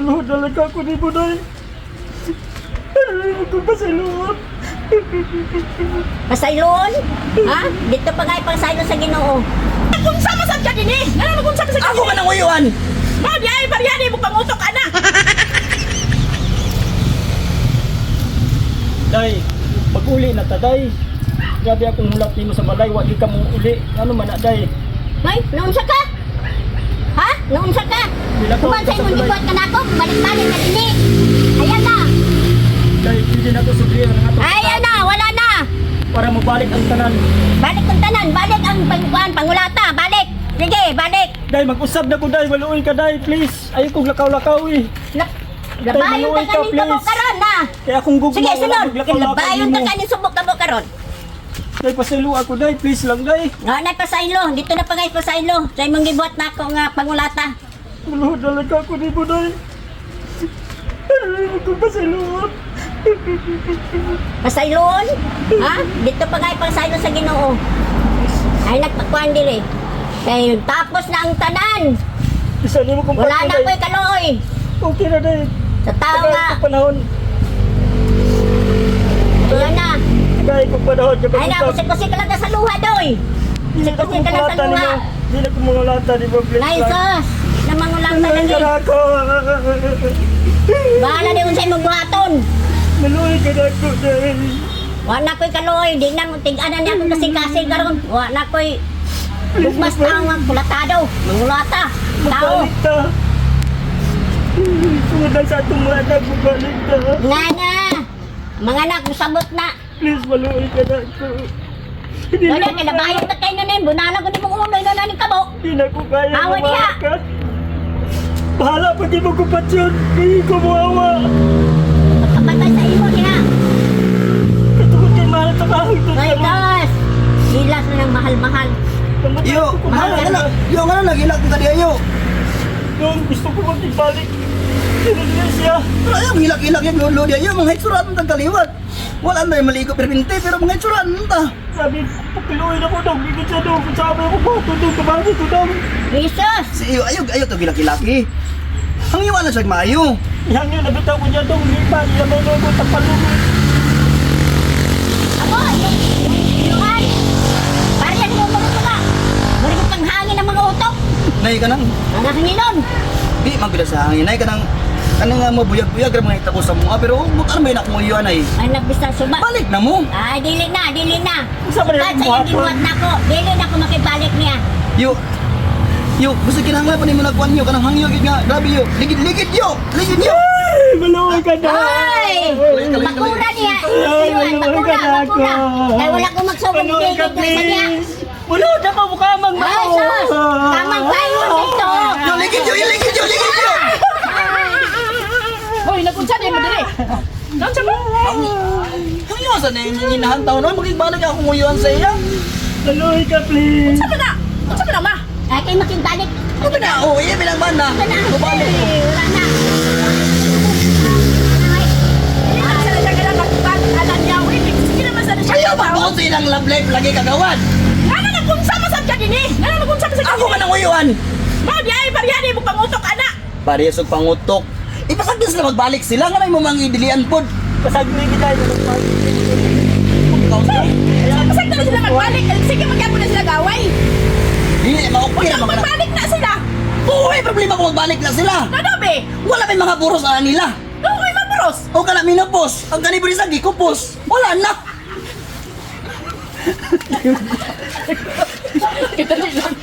Muluhod na lang ako ni Buday. Ano ko ba sa luhod? Pasaylon? Ha? Dito pa nga ipasaylo sa Ginoo. Kung sama sad ka dinhi. Ngano kung sama sad ka? Ako man ang uyuan. Mao di ay paryani mo pangutok ana. Day, pag-uli na ta, Day. Grabe akong hulat nimo sa balay, wa gyud ka mo uli. Ano man na, Day? Ay, naunsa ka? Ha? Naunsa ka? Bila ko- Kuman sa imong gibuhat ka nako, balik-balik na dinhi. Ayan na. Day, pwede na ko sudlian ang ato Ayan na, wala na. para mabalik ang tanan. Balik ang tanan, balik ang pangkuan, pangulata, balik. Sige, balik. Day, mag-usab na ko, Day. Maluoy ka, Day, please. Ayaw kong lakaw-lakaw eh. Labayon ta maluoy ka, kaning kamo please. karon na. Kaya akong gugma, Sige, wala sunod. maglakaw-lakaw Labayon ta nimo. kaning subok kamo karon. Day, pasaylo ako, Day. Please lang, Day. Nga na pasaylo, dito na pa nga pasaylo. Sa imong gibuhat nako nga pangulata. Muluhod na lang ako ni Buday. Ano ko ba sa luhod? Pasaylon? Ha? Dito pa nga ipasaylo sa Ginoo. Ay nagpakuan diri. Kay tapos na ang tanan. Isa nimo kong Wala na patulay. ko'y kaluoy. Okay na, Day. Sa tao Tagay nga. ko panahon. Ayan na. Tagay ko panahon. Ay na, kusik-kusik ka lang ka sa luha doy. Hindi na Kusik-kusik kong ka lang sa mulata luha. nimo. Hindi na kong mulata nimo, please. Nay, lang. sus. Namangulata Maluoy lagi. ka na ako. Bahala ni unsay mong buhaton. Maluoy ka na ako, Day. Wa na ko'y kaluoy. Di na mo tig-anan niya akong kasing-kasing karon. Wa na ko'y bugmas tao nga kulatado. Mangulata. Tao. Magbalik ta. Tungod lang sa atong mga anak, magbalik ta. Nga na. Mga anak, musabot na. Please, maluoy ka na ako. Hindi Wala, na ko kay labayon ta kayo na yun. Bunala ko ni mong ulo, ino na ni kabo. Hindi na ko kaya. Awa niya. mamakas. Bahala pag di mo ko patsyon. Hindi ko muawa. Pagkamatay sa imo niya. Katungod kay mahal sa kahit ito. Ay, gas. Hilas na ng mahal-mahal. Yo, Mahal ka ano, yo nga na nagilak ka diya yo. Nung gusto ko mag-ibalik. Pero niya siya. Pero ayaw hilak-hilak yung lolo diya yo, mga hitsuran tang kaliwat. Wala na yung maligo perpinte pero mga hitsuran ta. Sabi, pakiluin ako daw. Gigit siya daw. Kung sabi ako ba, ito daw. Kabagi ito daw. Jesus! Si iyo ayo ayo to gilak-hilaki. Ang iwan na siya maayo. Ihangin, nabitaw ko niya daw. Lipa, ilabay na ako. Tapalunod. Ako, yung Pariyan mo mga mga. Mura ko panghangin ang mga utok. Nay ka nang Mga hanginon. di magbila sa hangin. Nay ka nang kanang nga mabuyag-buyag ra mga itako sa mga pero bukan may nakong uyuan ay. Ay, nagbisa suba. Balik na mo. Ay, dili na, dili na. Sa ba Kahit sa yung iyong gibuhat na ako, dili na ako makibalik niya. Yo. Yo, gusto kinahanglan pa nimo nagkuan yo kanang hangyo gid nga. Grabe yo. Ligid-ligid yo. Ligid yo. Ay, maluoy ka na. Ay! Bakura niya! Ay, Ayun, maluoy bakura, ka na ako. bakura. Kaya wala ko magsugod Maluoy ni ka, sa niya. please. Maluoy ako, mukha mang Ay, sus! Tamang payo dito! Yo ligid yo, ligid yo, ligid yo. Hoy, nagunsa di mo diri. Naunsa mo? Hangyo sa na yung ginahantaw no, makigbalik akong uyuan sa iya. Maluoy ka, please. Unsa man na? Unsa man na ma? Ay, kayo makibalik. Ano na? Oh, iya bilang man na. Wala na. Bumalik. Eh, wala na. Dili man sana siya kailangan makibalik niya. Uy, sige naman sana siya. Ayaw magbuot sa ilang love life lagi kagawan. Ngano nagunsa man sad ka dinhi? Ngano nagunsa man sad ka Ako man ang uyuan. Mao di ay paryani mo pangutok ana. Parehas og pangutok. Ipasagdan sila magbalik sila nga mo mang idilian pod. Pasagli kita. Pasag na sila magbalik. Sige magyapon na sila gaway. Dili maokay ra Kung man. magbalik na sila. Uy, problema kung magbalik na sila. Nanobe. Wala may mga buros ana nila. Nukoy maburos. O kana minupos, ang kanibri sa gikupos. Wala na. Kita lang.